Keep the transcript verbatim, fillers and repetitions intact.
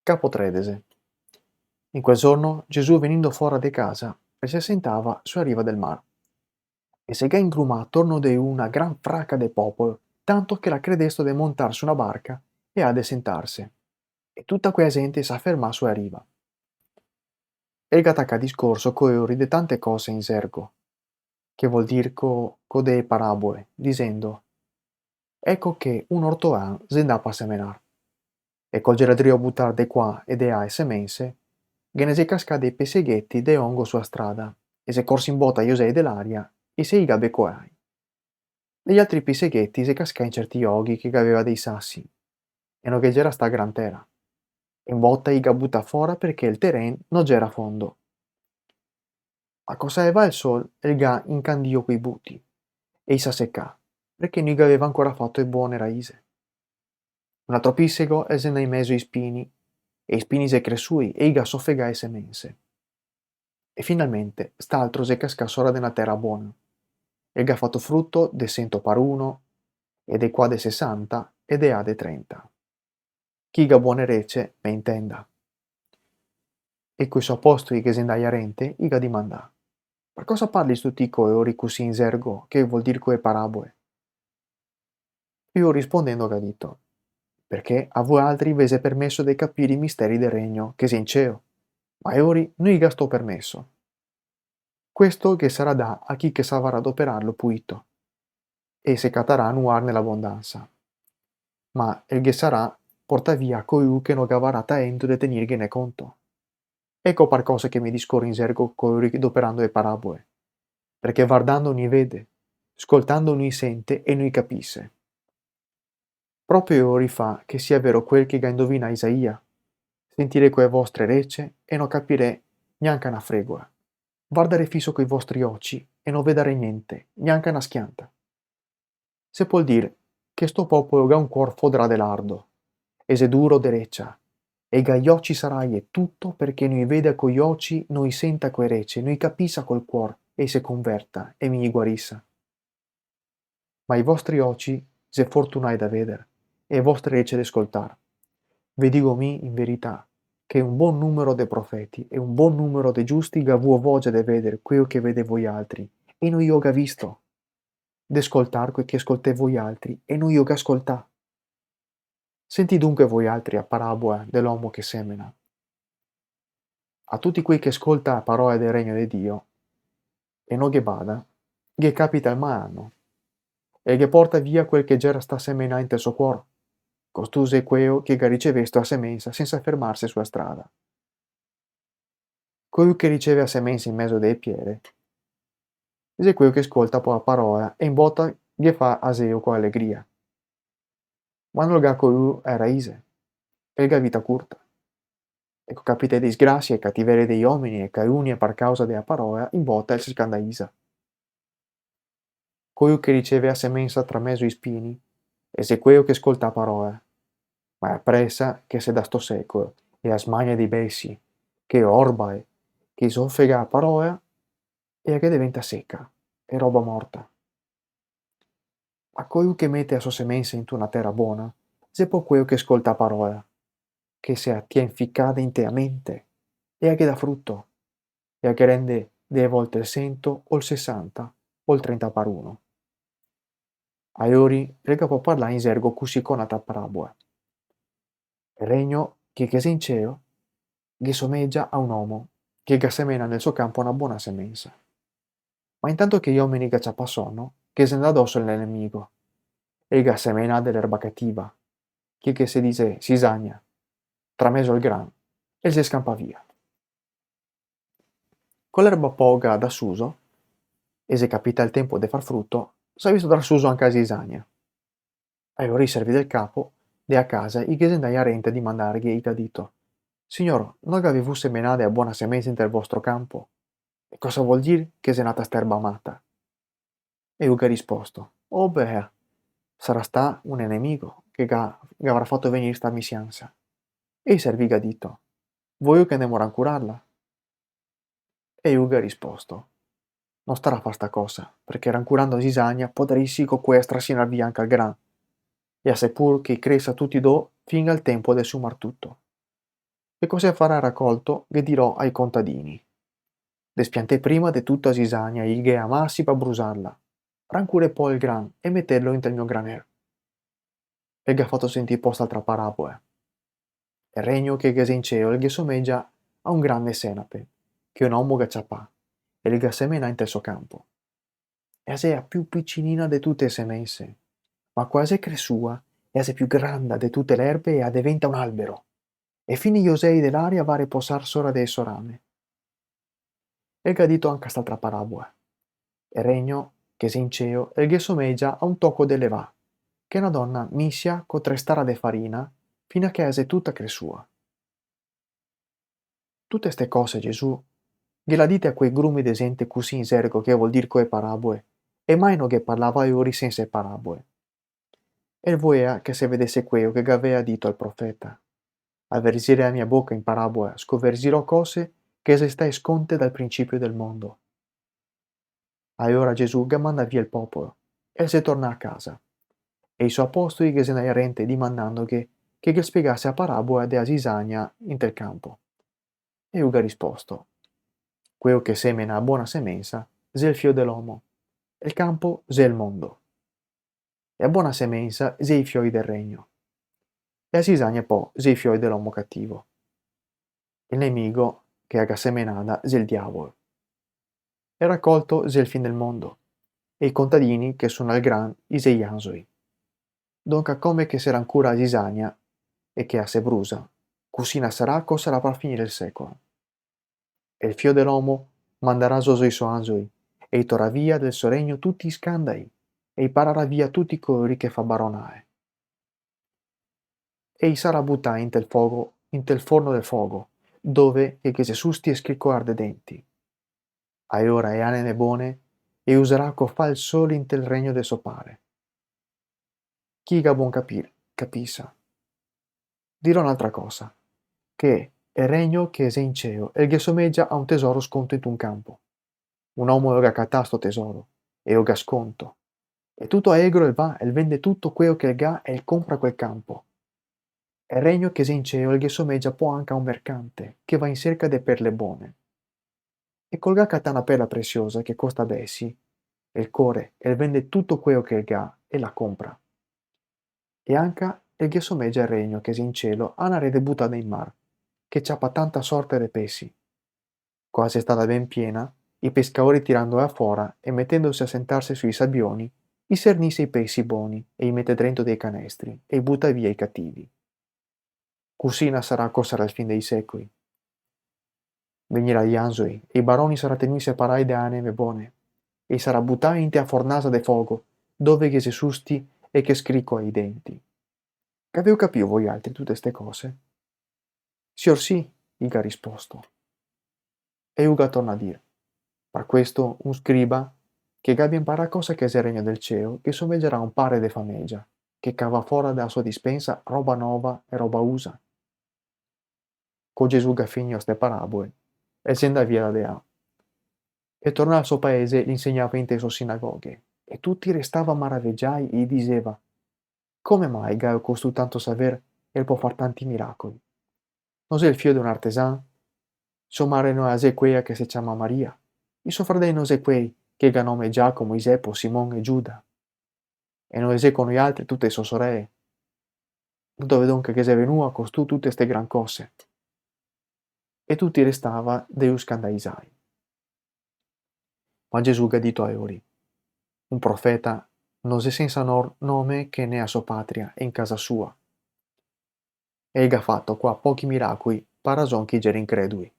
Capo tredese. In quel giorno Gesù, vegnindo fora de casa, el se sentava su a riva del mar. E se ga ingrumà torno de lu na gran fraca de popolo, tanto che la credesto de montar su na barca e a de sentarse. E tuta quea gente s'à fermà su a riva. El ga tacà discorso co lori de tante cose in zergo, che vol dir co, co de parabole, disendo: Eco che un ortolan xe ndà par semenar. E co el gera drio butar de qua e de là e semense, ghe ne xe cascà dei pesegheti de longo su a strada, e xe corsi in bota i osei de l'aria, e se i ga becolai. E i altri pesegheti xe cascà in certi loghi che gaveva dei sasi, e no ghe gera stà gran tera. E in bota i ga butà fora parché el teren no gera fondo. Ma co s'à levà el sol, el ga incandìo quei buti, e i s'à secà, parché no i gaveva ancora fato e bone raise. Un altro pisego el xe ndà in mezo i spini, e i spini xe cresui, e i ga sofegà e semense. E finalmente st'altro xe cascà sora de na tera bona, e ga fato fruto de sento par uno, e de qua de sesanta, e de là de trenta. Chi ga bone rece, me intenda. E coi so apostoli che xe ndai arente, i ga dimandà: Par cosa parlistu ti co lori cusì in zergo, che vol dir co e parabole? E lu rispondendo ga dito: Parché a voaltri ve xe permeso de capir i misteri del regno che xe in cielo, ma a lori no i ga sto permeso. Questo ghe sarà dà a chi che savarà doperarlo puito, e se catarà nuar ne l'abondansa. Ma el ghe sarà portà via a colui che no gavarà talento de tegnirghene conto. Eco par cosa che mi discoro in zergo co lori doperando e parabole, parché vardando no i vede, scoltando no i sente e no i capise. Proprio lori fa che sia vero quel che ga indovinà Isaia: Sentirè co e vostre rece e no capirè gnanca na fregola. Vardarè fiso coi vostri oci e no vedarè gnente, gnanca na schianta. Se pol dir che sto popolo ga un cuor fodrà de lardo, e xe duro de recia, e ga i oci sarai e tuto, parché no i veda coi oci, no i senta co e rece, no i capisa col cuor, e i se converta, e mi i guarisa. Ma i vostri oci xe fortunai da veder, e e vostre rece de scoltar. Ve digo mi in verità, che un bon numero de profeti e un bon numero de giusti ga vuo vogia de veder queo che vede voialtri, e no i lo ga visto, de scoltar queo che scoltè voialtri, e no i lo ga scoltà. Sentì dunque voialtri a parabola de l'omo che semena. A tuti quei che scolta a parola del regno de Dio, e no ghe bada, ghe capita el malano, e ghe porta via quel che gera stà semenà inte el so cuor. Costù xe queo che ga ricevesto a semensa sensa fermarse su a strada. Queo che riceve a semensa in mezo de e piere, xe queo che scolta po a parola e in bota ghe fa aseo co alegria. Ma no ga co lu e raise, e el ga vita curta. E co capita e disgrasie, e cativerie dei omini, e calunie par causa de a parola, in bota el se scandaliza. Queo che riceve a semensa tra mezo i spini, e xe queo che scolta a parola. Ma e a presa che xe da sto secolo, e a smania dei besi, che orba, e che sofega a parola, e a ghe deventa seca, e roba morta. Ma queo che mete a so semensa into na tera bona, xe po queo che scolta a parola, che se a tien ficada inte a mente, e a ghe dà fruto, e a ghe rende dee volte el sento, o el sesanta, o el trenta par uno. Alori el ga po parlà in zergo cusì co n'ata parabola. El regno che, che xe in cielo, ghe somegia a un omo che ga semenà nel so campo na bona semensa. Ma intanto che i omini ga ciapà sono, ghe xe ndà doso el nemigo, e el ga semenà de l'erba cativa, che, che se dixe sisagna, tra mezo el gran, e el xe scampà via. Co l'erba po ga dà suso, e xe capità el tempo de far fruto, s'à visto dar suso anca a sisagna. Alora i servi del capo de a casa i ghe xe ndai arente a dimandarghe, i ga dito: Signor, no gavè vu semenà de a bona semensa inte el vostro campo? E cosa vol dir che xe nata st'erba mata? E lu ga risposto: Oh bea, sarà stà un enemigo che ga, gavarà fato vegnir sta misiansa. E i servi ga dito: Voio che ndemo rancurarla? E lu ga risposto: No starà far sta cosa, parché rancurando a sisagna podarisi co quea strasinar via anca el gran, e a se pur che i cresa tuti do fin al tempo de sumar tuto. E co se farà racolto, ghe dirò ai contadini: despiantè prima de tuta zizania i ghe amasi par brusarla, rancurè po el gran e metelo inte el mio graner. E el ga fato sentì po st'altra parabola: el regno che ghe xe in cielo el ghe somegia a un grande senape, che un omo ga ciapà, e el ga semenà inte el so campo. E a xe a più picinina de tute e semense, ma co a xe cresua, e a xe più granda de tute l'erbe e a deventa un albero, e fin i osei de l'aria va a reposar sora de e so rame. E el ga dito anca st'altra parabola: el regno che xe in cielo el ghe somegia a un toco de levà, che na dona misia co tre stara de farina, fin a che a xe tuta cresua. Tute ste cose Gesù ghe l'à dite a quei grumi de zente cusì in zergo, che vol dir co e paraboe, e mai no ghe parlava a lori sensa e paraboe. El voea che se vedese queo che gavea dito el profeta: averzirè a mia boca in paraboe, scoverzirò cose che xe stae sconte dal principio del mondo. Alora Gesù ga mandà via el popolo, e el xe tornà a casa. E i so apostoli ghe xe ndai rente dimandandoghe che ghe spiegase a parabola de a zizania inte el campo. E lu ga risposto: queo che semena a bona semensa xe el Fio de l'omo, e el campo xe el mondo. E a bona semensa xe i fioi del regno, e a zizania po xe i fioi de l'omo cativo. El nemigo che a ga semenada xe el diavolo. El racolto xe el fin del mondo, e i contadini che sona el gran i xe i anzoi. Donca, come che se rancura a zizania e che a se brusa, cusì na sarà co sarà par finir el secolo. E el Fio de l'omo mandarà zoso i so anzoi, e i torà via del so regno tuti i scandai, e i pararà via tuti colori che fa baronae. E i sarà butai inte el fogo, inte el forno del fogo, dove che ghe xe susti e scricolar de denti. Alora e aneme bone e usarà co fa el soli inte el regno de so Pare. Chi ga bon capir, capisa. Dirò n'altra cosa, che el regno che xe in cielo el ghe somegia a un tesoro sconto int'un campo. Un omo el ga catà sto tesoro, e el ga sconto, e tuto alegro el va, el vende tuto queo che el ga e el compra quel campo. El regno che xe in cielo el ghe somegia po anca a un mercante che va in serca de perle bone. E co el ga catà na perla presiosa che costa besi, el core, el vende tuto queo che el ga e la compra. E anca el ghe somegia el regno che xe in cielo a na rede butada in mar, che ciapa tanta sorte de pesi. Co a xe stada ben piena, i pescaori tirandola fora e metendose a sentarse sui sabioni, i sernise i pesi boni e i mete drento dei canestri e i buta via i cativi. Cusì na sarà co sarà el fin dei secoli. Vegnirà i anzoi, e i baroni sarà tenuti separai de aneme bone, e i sarà butai inte a fornasa de fogo, dove ghe xe susti e che scricola i denti. Gaveu capìo voialtri tute ste cose? Sior sì, i ga risposto. E lu ga tornà a dir: par questo un scriba che gabia imparà cosa che xe el regno del cielo, che somegiarà a un pare de famegia, che cava fora da so dispensa roba nova e roba usa. Co Gesù ga finìo ste parabole, el xe ndà via da de là. E tornà al so paese, l'insegnava inte so sinagoghe, e tuti restava maravegiai e i diseva: come mai ga costù tanto saver e el pol far tanti miracoli? No xe el fio de un artesan? So mare no la xe quea che se ciama Maria? I so fradei no xe quei che ga nome Giacomo, Isepo, Simon e Giuda? E no le xe co noialtre tute so sorele? Da dove donca che xe vegnù a costù tute ste gran cose? E tuti restava de lu scandaizai. Ma Gesù ga dito a lori: un profeta no xe sensa nor-, nome che ne a so patria e in casa sua. E el ga fato qua pochi miracoli par rason che i gera incredui.